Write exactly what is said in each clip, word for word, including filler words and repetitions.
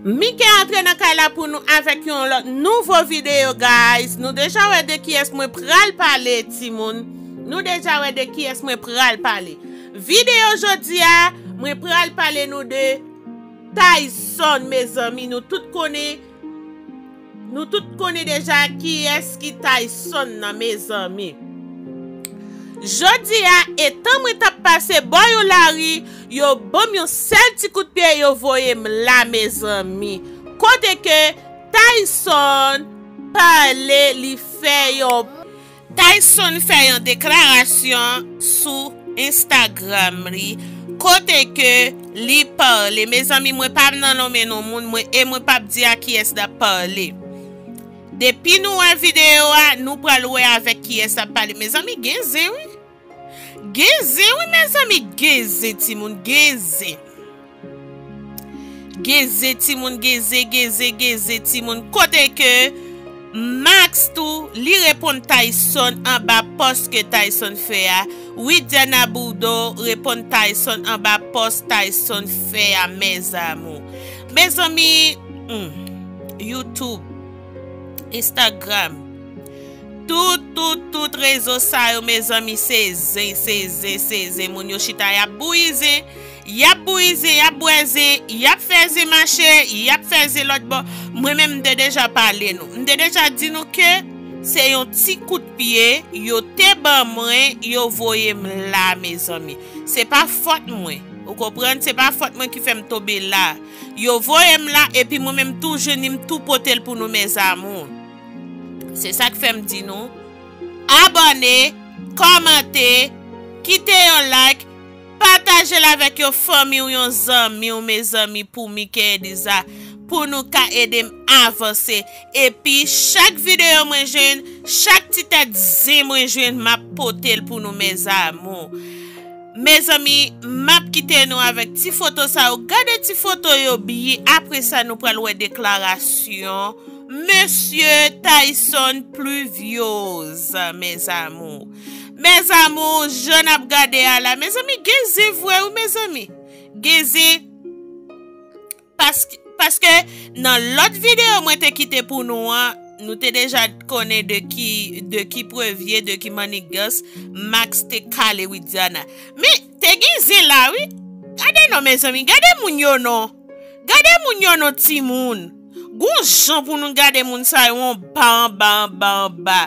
Mike antre nan kay la pou nou avèk yon lòt nouvo videyo, guys. Nou deja wè de kiyès mwen pral pale, timoun. Nou deja wè de kiyès mwen pral pale. Videyo jodi a, mwen pral pale nou de Tyson, mezanmi. Nou tout konnen, nou tout konnen deja kiyès ki Tyson nan, mezanmi. Jodi a, etan mwen t ap pase bò yon lari, yo ban m yon sèl ti kout pye, yo voye m la, mezanmi. Kote ke Tyson pale, li fè yon, Tyson fè yon deklarasyon sou Instagram li, kote ke li pale. Mezanmi, mwen pa nan nonmen non moun, mwen, e mwen p ap di a kiyès l ap pale. Depi nou wè videyo a, nou pral wè avèk kiyès l ap pale. Mezanmi, gen zen, wi. Gen zen, wi, mezanmi, gen zen, timoun, gen zen. Gen zen, timoun, gen zen, gen zen, gen zen, timoun. Kote ke Max tou, li reponn Tyson anba pòs ke Tyson fè a. Widiana Bourdeau reponn Tyson anba pòs Tyson fè a, mes amours. Mezanmi, hmm, YouTube, Instagram, tout, tout, tout rezo sa yo, mezanmi, se zen, se zen, se zen. Moun yo chita, y ap bouyi zen, y ap bouyi zen, y ap bwè zen, y ap fè zen mache, y ap fè zen lòt bò. Mwen menm, m te deja pale nou. M te deja di nou ke se yon ti kout pye yo te ban mwen, yo voye m la, mezanmi. Se pa fòt mwen. Ou konprann? Se pa fòt mwen ki fè m tonbe la. Yo voye m la, epi mwen menm tou jwenn li, m tou pote l pou nou, mes amours. Se sa k fè m di nou, abòne, kòmante, kite yon like, pataje l avèk yon fanmi w, yon zanmi w, mezanmi, pou Mike Ediza, pou nou ka ede m avanse. Epi, chak videyo mwen jwenn, chak ti tèt zen mwen jwenn, m ap pote l pou nou, mes amours. Mezanmi, m ap kite nou avèk ti foto sa yo. Gade ti foto yo byen. Apre sa, nou pral wè deklarasyon Mesye Tyson Pluviose, mes amours. Mes amours, jan n ap gade a la. Mezanmi, gen zen vre, wi, mezanmi. Gen zen. Paske, paske nan lòt videyo mwen te kite pou nou an, nou te deja konnen de ki, de ki prevye, de ki mannigans Max te kale Widiana. Men, te gen zen la, wi. Gade non, mezanmi, gade moun yo non. Gade moun yo non, timoun. Gon jan pou nou gade moun sa yo anba, anba, anba, anba.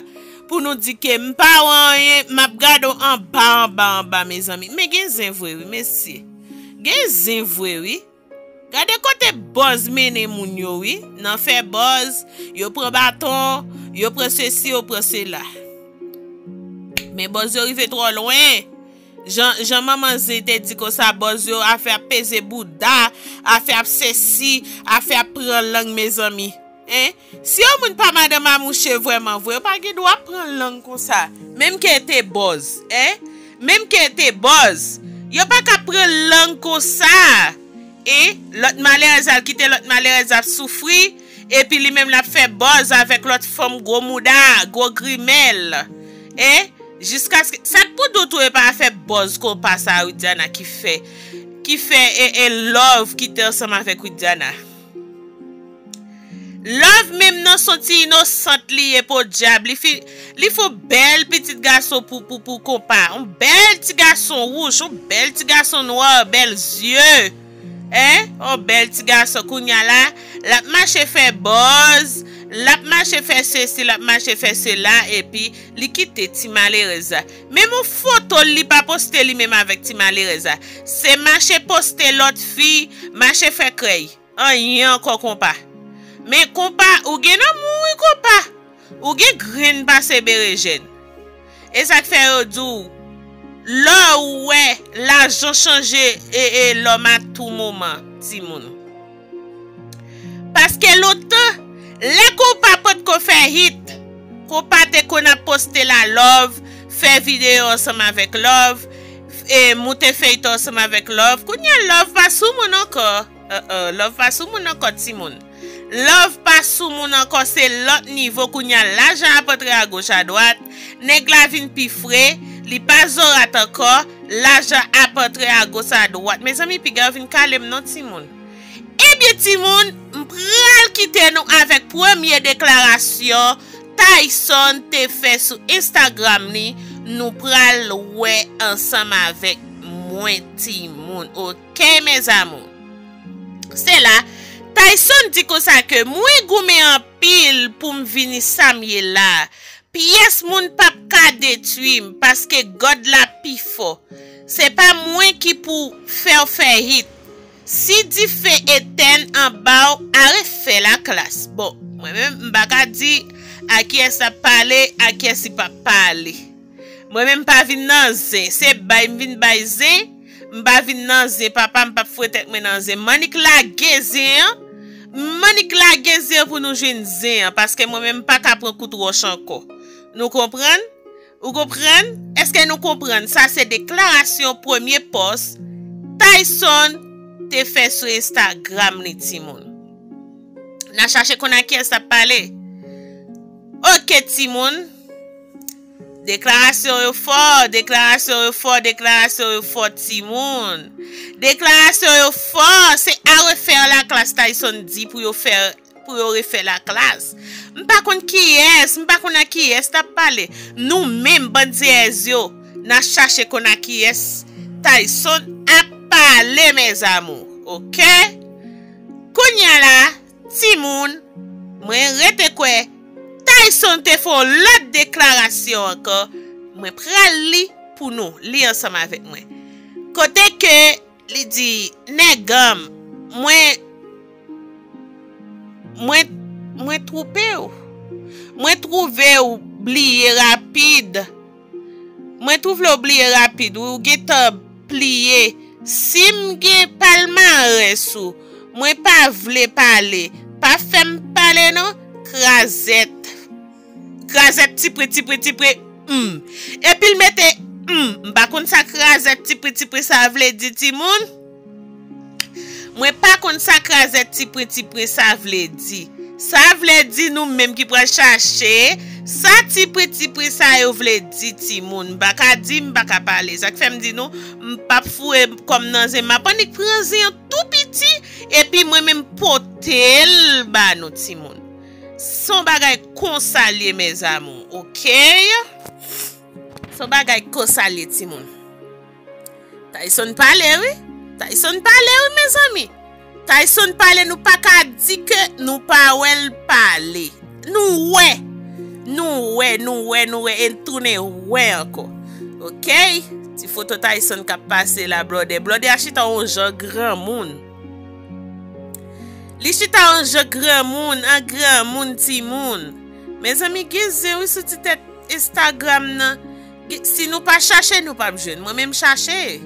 Pou nou di ke m pa wè anyen, m ap gade w anba, anba, anba, mezanmi. Men gen zen vre, wi, mesye. Gen zen vre, wi. Gade kote bòz mennen moun yo, wi. Nan fè bòz, yo pran baton, yo pran sesi, yo pran sela. Men bòz yo rive twò lwen. Jan, jan manman Zen te di konsa, bòz yo, afè ap peze bouda, afè ap sesi, afè ap pran lang, mezanmi. Hein? Si yon moun pa madanm a mouche vrèman vre, yo pa gen dwa pran lang konsa. Menm ke te bòz, hein? Menm ke te bòz, yo pa ka pran lang konsa. Hein? Lòt malerèz al kite lòt malerèz ap soufri, epi li menm l ap fè bòz avèk lòt fanm gwo mouda, gwo grimèl. Hein? Jiskaske, sa k pou dout ou e pa afè bòz konpa sa Widiana ki fè, ki fè e, e Love kite ansanm avèk Widiana. Love menm nan son ti inosant li ye podyab. Li fi, li fon bèl pitit gason pou, pou, pou konpa. On bèl ti gason wouj, on bèl ti gason nwa, bèl zye. Hein? On bèl ti gason kounya la. L ap mache fè bòz. L ap mache fè sesi, l ap mache fè sela, epi li kite ti malerèz la. Menm yon foto l, li pa poste li menm avèk ti malerèz la. Se mache poste lòt fi, mache fè krèy. Anyen ankò konpa. Men konpa, ou gen nan mouri konpa. Ou gen grenn pase berejèn. E sa k fè yo di w, lò ou wè, lajan chanje e, e lòm a tou moman, timoun. Paske lontan, lè konpa potko fè hit, konpa te konn ap poste la love, fè videyo ansanm avèk love, e moute feyton ansanm avèk love. Kounye a love pa sou moun ankò. Uh-uh, love pa sou moun ankò, timoun. Love pa sou moun ankò, se lòt nivo kounye a. Lajan ap antre agoch adwat, nèg la vin pi fre, li pa zorat ankò, lajan ap antre agoch adwat. Mezanmi, piga yo vin kale m non, timoun. Ebyen, timoun, m pral kite nou avèk premye deklarasyon Tayson te fè sou Instagram li. Nou pral wè ansanm avèk mwen, timoun. Oke, mes amours. Se la, Tayson di konsa ke mwen goumen anpil pou m vini sa m ye la. Pyès moun p ap ka detwi m paske God la pi fò. Se pa mwen ki pou fè w fè hit. Si dife etèn anba w, a refè laklas. Bon, mwen menm, m pa ka di a kiyès l ap pale, a kiyès li p ap pale. Mwen menm, m pa vin nan zen. Se bay m vin bay zen. M pa vin nan zen, papa, m p ap fwe tèt mwen nan zen. M annik lage zen an. M annik lage zen an pou nou jwenn zen an, paske mwen menm, m pa ka pran kout wòch ankò. Nou konprann? Ou konprann? Èske nou konprann? Sa se deklarasyon premye pòs Tayson te fè sou Instagram li, timoun. N a chache konn a kiyès l ap pale. Oke, timoun. Deklarasyon yo fò, deklarasyon yo fò, deklarasyon yo fò, timoun. Deklarasyon yo fò, se a refè laklas Tayson di pou yo fè, pou yo refè laklas. M pa konn kiyès, m pa konn a kiyès l ap pale. Nou menm, bann zeyèz yo, n a chache konn a kiyès Tayson ap pale, mes amours. Oke? Kounye a la, timoun, mwen rete kwè Tayson te fè yon lòt deklarasyon ankò. Mwen pral li pou nou. Li ansanm avèk mwen. Kote ke li di, nèg an m, mwen, mwen, mwen twoupe w. Mwen twouve w bliye rapid. Mwen twouve w bliye rapid, wi, ou gentan pliye. Si m gen palmarès ou, mwen pa vle pale. Pa fè m pale non, krazèt. Krazèt tipre, tipre, tipre, hmm. Epi l mete, hmm. M pa konn sa krazèt tipre, tipre sa vle di, timoun. Mwen pa konn sa krazèt tipre, tipre sa vle di. Sa vle di nou menm ki pral chache sa tipre, tipre sa yo vle di, timoun. M pa ka di, m pa ka pale. Sa k fè m di nou, m p ap foure kò m nan zen. M ap annik pran zen an tou piti, epi mwen menm pote l ba nou, timoun. Se yon bagay konsa l ye, mes amours, oke? Se yon bagay konsa l ye, timoun. Tayson pale, wi. Tayson pale, wi, mezanmi. Tayson pale, nou pa ka di ke nou pa wè l pale. Nou wè. Nou wè, nou wè, nou wè, e n tounen wè ankò. Oke? Ti foto Tayson k ap pase la, blòdè. Blòdè a chita yon jan granmoun. Li chita yon jan granmoun, an granmoun, timoun. Mezanmi, gen zen, wi, sou ti tèt Instagram nan. Gen, si nou pa chache, nou p ap jwenn. Mwen menm chache.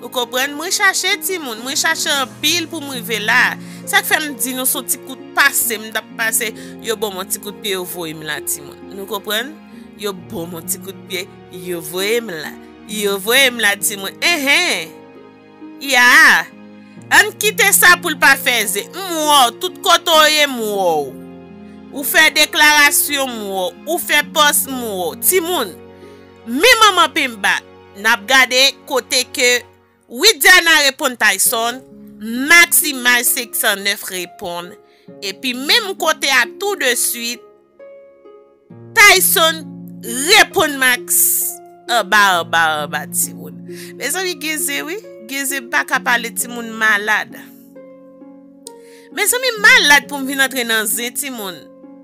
Ou konprann? Mwen chache, timoun. Mwen chache anpil pou m rive la. Sa k fè m di nou se yon ti kout pase m t ap pase. Yo ban m yon ti kout pye, yo voye m la, timoun. Nou konprann? Yo ban m yon ti kout pye, yo voye m la. Yo voye m la, timoun. Enhen. Ya. Ann kite sa pou l pa fè zen. M wè w, tout kote w ye, m wè w. Ou fè deklarasyon, m wè w. Ou fè pòs, m wè w. Timoun, men manman penba, n ap gade kote ke Widiana reponn Tayson, Maximaj senk san nèf reponn, epi menm kote a tou de swit, Tayson reponn Max anba, anba, anba, timoun. Mezanmi, gen zen, wi. Gen zen, m pa ka pale, timoun malad. Mezanmi, m malad pou m vin antre nan zen, timoun.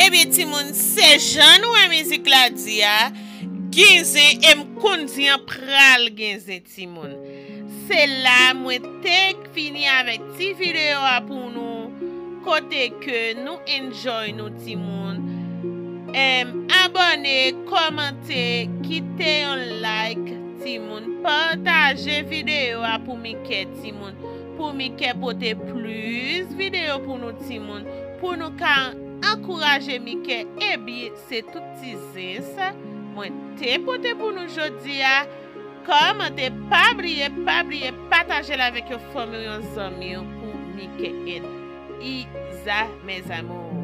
Ebyen, timoun, se jan nou wè mizik la di a, gen zen, e m konn di an pral gen zen, timoun. Se la mwen te fini avèk ti videyo a pou nou, kote ke nou enjoy nou, timoun. Em, abòne, kòmante, kite yon like, timoun. Pataje videyo a pou Mikè, timoun. Pou Mikè pote plis videyo pou nou, timoun. Pou nou ka ankouraje Mikè, ebyen, se tout ti zen sa mwen te pote pou nou jodi a. Kòmante, pa bliye, pa bliye pataje l avèk yon fanmi w, yon zanmi w pou Mikè and Iza, mes amours.